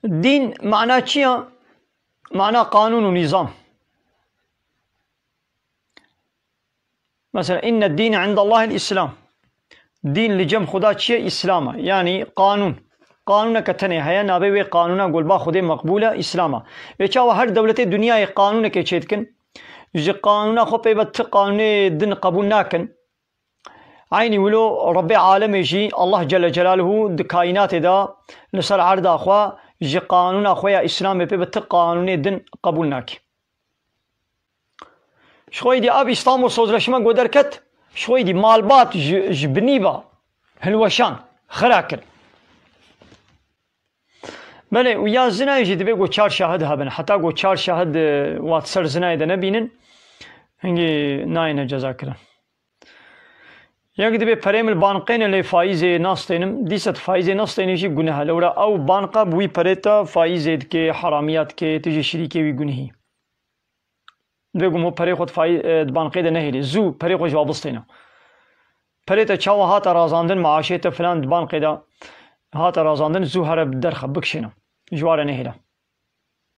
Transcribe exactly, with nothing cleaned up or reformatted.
Dîn mana çi ye? Mana qanûn û nîzam. Mesela, inne dîne indallahil îslam. Dîn li cem Xuda çi ye? Îslam e. Yanî qanûn. Qanûneke tenê heye, navê wê qanûna golba Xwedê meqbûl e, Îslam e. Vê çawa her dewletê dinyayê qanûnekê çêdikin, ji qanûna xwe pê ve ti qanûnê din qebûl nakin. Eynî wilo Rebbê alemê jî, Allah Celle Celaluhu, di kaînatê de, li ser erda xwe, ji qanûna xwe ya Îslamê pê ve ti qanûnê din qebûl nake. Ji xwe dî ev Îstanbul Sozleşme ku derket, ji xwe dî malbat ji, ji binî ve hilweşan, xira kir. Belê, û ya zinayê jî divê ku çar şahid hebin. Heta ku çar şahid, e, wat ser zinayê de nebînin, hingî nayêne cezakirin. Yek dibê perê min li banqê ne lê faîzê nastênim, dîsa tu faîzê nastênî jî guneh e. Lewra ew banqa bi wî perê te faîzê dike, heramiya dike, tu jî şirîkê wî gunehî. Divê ku mo perê xwe di fayî-, e, di banqê de nehêlî. Zû perê xwe ji wa bistêne. Perê te çawa hate razandin, maaşê te filan di banqê de hate razandin, zû here bi derxe bikişêne. Ji wa re nehêle.